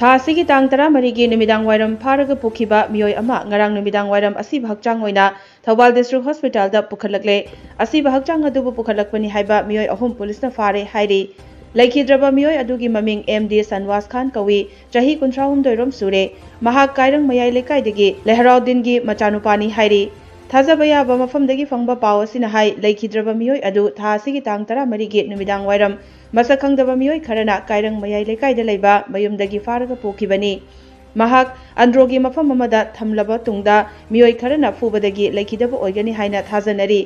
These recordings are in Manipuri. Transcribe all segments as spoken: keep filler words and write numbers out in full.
ꯊꯥ ꯑꯁꯤꯒꯤ ꯇꯥꯡ ꯇꯔꯥꯃꯔꯤꯒꯤ ꯅꯨꯃꯤꯗꯥꯡ ꯋꯥꯏꯔꯝ ꯐꯥꯔꯒ ꯄꯨꯈꯤꯕ ꯃꯤꯑꯣꯏ ꯑꯃ ꯉꯔꯥꯡ ꯅꯨꯃꯤꯗꯥꯡ ꯋꯥꯏꯔꯝ ꯑꯁꯤꯕ ꯍꯛꯆꯥꯡ ꯑꯣꯏꯅ ꯊꯧꯕꯥꯜ ꯗꯤꯁꯇ꯭ꯔꯤꯛ ꯍꯣꯁꯄꯤꯇꯥꯜꯗ ꯄꯨꯈꯠꯂꯛꯂꯦ꯫ ꯑꯁꯤꯕ ꯍꯛꯆꯥꯡ ꯑꯗꯨꯕꯨ ꯄꯨꯈꯠꯂꯛꯄꯅꯤ ꯍꯥꯏꯕ ꯃꯤꯑꯣꯏ ꯑꯍꯨꯝ ꯄꯨꯂꯤꯁꯅ ꯐꯥꯔꯦ ꯍꯥꯏꯔꯤ꯫ ꯂꯩꯈꯤꯗ꯭ꯔꯕ ꯃꯤꯑꯣꯏ ꯑꯗꯨꯒꯤ ꯃꯃꯤꯡ ꯑꯦꯝ ꯗꯤ ꯁꯟꯋꯥꯁ ꯈꯥꯟ ꯀꯧꯏ꯫ ꯆꯍꯤ ꯀꯨꯟꯊ꯭ꯔꯥꯍꯨꯝꯗꯣꯏ ꯔꯣꯝ ꯁꯨꯔꯦ꯫ ꯃꯍꯥꯛ ꯀꯥꯏꯔꯪ ꯃꯌꯥꯏ ꯂꯩꯀꯥꯏꯗꯒꯤ ꯂꯩꯍꯔꯥꯎꯗꯤꯟꯒꯤ ꯃꯆꯥꯅꯨꯄꯥꯅꯤ ꯍꯥꯏꯔꯤ꯫ ꯊꯥꯖꯕ ꯌꯥꯕ ꯃꯐꯝꯗꯒꯤ ꯐꯪꯕ ꯄꯥꯎ ꯑꯁꯤꯅ ꯍꯥꯏ, ꯂꯩꯈꯤꯗ꯭ꯔꯕ ꯃꯤꯑꯣꯏ ꯑꯗꯨ ꯊꯥ ꯑꯁꯤꯒꯤ ꯇꯥꯡ ꯇꯔꯥꯃꯔꯤꯒꯤ ꯅꯨꯃꯤꯗꯥꯡ ꯋꯥꯏꯔꯝ ꯃꯁꯛ ꯈꯪꯗꯕ ꯃꯤꯑꯣꯏ ꯈꯔꯅ ꯀꯥꯏꯔꯪ ꯃꯌꯥꯏ ꯂꯩꯀꯥꯏꯗ ꯂꯩꯕ ꯃꯌꯨꯝꯗꯒꯤ ꯐꯥꯔꯒ ꯄꯨꯈꯤꯕꯅꯤ꯫ ꯃꯍꯥꯛ ꯑꯟꯗ꯭ꯔꯣꯒꯤ ꯃꯐꯝ ꯑꯃꯗ ꯊꯝꯂꯕ ꯇꯨꯡꯗ ꯃꯤꯑꯣꯏ ꯈꯔꯅ ꯐꯨꯕꯗꯒꯤ ꯂꯩꯈꯤꯗꯕ ꯑꯣꯏꯒꯅꯤ ꯍꯥꯏꯅ ꯊꯥꯖꯅꯔꯤ꯫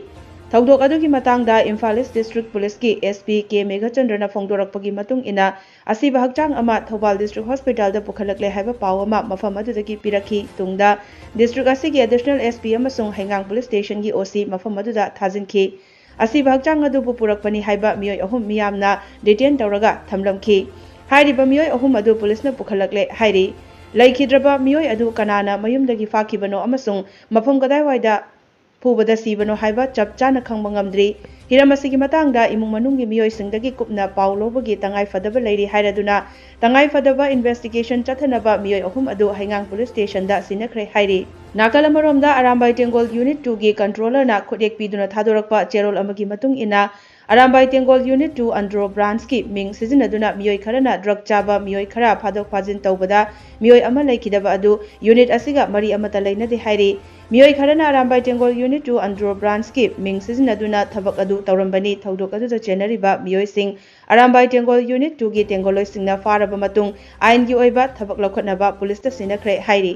ꯊꯧꯗꯣꯛ ꯑꯗꯨꯒꯤ ꯃꯇꯥꯡꯗ ꯏꯝꯐꯥꯜ ꯏꯁ ꯗꯤꯁꯇ꯭ꯔꯤꯛ ꯄꯨꯂꯤꯁꯀꯤ ꯑꯦꯁ ꯄꯤ ꯀꯦ ꯃꯦꯘꯆꯟꯗ꯭ꯔꯅ ꯐꯣꯡꯗꯣꯔꯛꯄꯒꯤ ꯃꯇꯨꯡ ꯏꯟꯅ, ꯑꯁꯤꯕ ꯍꯛꯆꯥꯡ ꯑꯃ ꯊꯧꯕꯥꯜ ꯗꯤꯁꯇ꯭ꯔꯤꯛ ꯍꯣꯁꯄꯤꯇꯥꯜꯗ ꯄꯨꯈꯠꯂꯛꯂꯦ ꯍꯥꯏꯕ ꯄꯥꯎ ꯑꯃ ꯃꯐꯝ ꯑꯗꯨꯗꯒꯤ ꯄꯤꯔꯛꯈꯤ꯫ ꯇꯨꯡꯗ ꯗꯤꯁꯇ꯭ꯔꯤꯛ ꯑꯁꯤꯒꯤ ꯑꯦꯗꯤꯁꯅꯦꯜ ꯑꯦꯁ ꯄꯤ ꯑꯃꯁꯨꯡ ꯍꯩꯉꯥꯡ ꯄꯨꯂꯤꯁ ꯁ꯭ꯇꯦꯁꯟꯒꯤ ꯑꯣ ꯁꯤ ꯃꯐꯝ ꯑꯗꯨꯗ ꯊꯥꯖꯤꯟꯈꯤ꯫ ꯑꯁꯤꯕ ꯍꯛꯆꯥꯡ ꯑꯗꯨꯕꯨ ꯄꯨꯔꯛꯄꯅꯤ ꯍꯥꯏꯕ ꯃꯤꯑꯣꯏ ꯑꯍꯨꯝ ꯃꯤꯌꯥꯝꯅ ꯗꯤꯇꯦꯟ ꯇꯧꯔꯒ ꯊꯝꯂꯝꯈꯤ꯫ ꯍꯥꯏꯔꯤꯕ ꯃꯤꯑꯣꯏ ꯑꯍꯨꯝ ꯑꯗꯨ ꯄꯨꯂꯤꯁꯅ ꯄꯨꯈꯠꯂꯛꯂꯦ ꯍꯥꯏꯔꯤ꯫ ꯂꯩꯈꯤꯗ꯭ꯔꯕ ꯃꯤꯑꯣꯏ ꯑꯗꯨ ꯀꯅꯥꯅ ꯃꯌꯨꯝꯗꯒꯤ ꯐꯥꯈꯤꯕꯅꯣ ꯑꯃꯁꯨꯡ ꯃꯐꯝ ꯀꯗꯥꯏꯋꯥꯏꯗ ꯐꯨꯕꯗ ꯁꯤꯕꯅꯣ ꯍꯥꯏꯕ ꯆꯞ ꯆꯥꯅ ꯈꯪꯕ ꯉꯝꯗ꯭ꯔꯤ꯫ ꯍꯤꯔꯝ ꯑꯁꯤꯒꯤ ꯃꯇꯥꯡꯗ ꯏꯃꯨꯡ ꯃꯅꯨꯡꯒꯤ ꯃꯤꯑꯣꯏꯁꯤꯡꯗꯒꯤ ꯀꯨꯞꯅ ꯄꯥꯎ ꯂꯧꯕꯒꯤ ꯇꯉꯥꯏ ꯐꯗꯕ ꯂꯩꯔꯤ ꯍꯥꯏꯔꯗꯨꯅ, ꯇꯉꯥꯏ ꯐꯗꯕ ꯏꯟꯚꯦꯁꯇꯤꯒꯦꯁꯟ ꯆꯠꯊꯅꯕ ꯃꯤꯑꯣꯏ ꯑꯍꯨꯝ ꯑꯗꯨ ꯍꯩꯉꯥꯡ ꯄꯨꯂꯤꯁ ꯁ꯭ꯇꯦꯁꯟꯗ ꯁꯤꯟꯅꯈ꯭ꯔꯦ ꯍꯥꯏꯔꯤ꯫ ꯅꯥꯀꯜ ꯑꯃꯔꯣꯝꯗ, ꯑꯔꯥꯝꯕꯥꯏ ꯇꯦꯡꯒꯣꯜ ꯌꯨꯅꯤꯠ ꯇꯨꯒꯤ ꯀꯟꯇ꯭ꯔꯣꯂꯔꯅ ꯈꯨꯠꯌꯦꯛ ꯄꯤꯗꯨꯅ ꯊꯥꯗꯣꯔꯛꯄ ꯆꯦꯔꯣꯜ ꯑꯃꯒꯤ ꯃꯇꯨꯡ ꯏꯟꯅ, ꯑꯔꯥꯝꯕꯥꯏ ꯇꯦꯡꯒꯣꯜ ꯌꯨꯅꯤꯠ ꯇꯨ ꯑꯟꯗ꯭ꯔꯣ ꯕ꯭ꯔꯥꯟꯁꯀꯤ ꯃꯤꯡ ꯁꯤꯖꯤꯟꯅꯗꯨꯅ ꯃꯤꯑꯣꯏ ꯈꯔꯅ ꯗ꯭ꯔꯒ ꯆꯥꯕ ꯃꯤꯑꯣꯏ ꯈꯔ ꯐꯥꯗꯣꯛ ꯐꯥꯖꯤꯟ ꯇꯧꯕꯗ ꯃꯤꯑꯣꯏ ꯑꯃ ꯂꯩꯈꯤꯗꯕ ꯑꯗꯨ ꯌꯨꯅꯤꯠ ꯑꯁꯤꯒ ꯃꯔꯤ ꯑꯃꯠꯇ ꯂꯩꯅꯗꯦ ꯍꯥꯏꯔꯤ꯫ ꯃꯤꯑꯣꯏ ꯈꯔꯅ ꯑꯔꯥꯝꯕꯥꯏ ꯇꯦꯡꯒꯣꯜ ꯌꯨꯅꯤꯠ ꯇꯨ ꯑꯟꯗ꯭ꯔꯣ ꯕ꯭ꯔꯥꯟꯁꯀꯤ ꯃꯤꯡ ꯁꯤꯖꯤꯟꯅꯗꯨꯅ ꯊꯕꯛ ꯑꯗꯨ ꯇꯧꯔꯝꯕꯅꯤ꯫ ꯊꯧꯗꯣꯛ ꯑꯗꯨꯗ ꯆꯦꯟꯅꯔꯤꯕ ꯃꯤꯑꯣꯏꯁꯤꯡ ꯑꯔꯥꯝꯕꯥꯏ ꯇꯦꯡꯒꯣꯜ ꯌꯨꯅꯤꯠ ꯇꯨꯒꯤ ꯇꯦꯡꯒꯣꯜꯂꯣꯏꯁꯤꯡꯅ ꯐꯥꯔꯕ ꯃꯇꯨꯡ ꯑꯥꯏꯟꯒꯤ ꯑꯣꯏꯕ ꯊꯕꯛ ꯂꯧꯈꯠꯅꯕ ꯄꯨꯂꯤꯁꯇ ꯁꯤꯟꯅꯈ꯭ꯔꯦ ꯍꯥꯏꯔꯤ꯫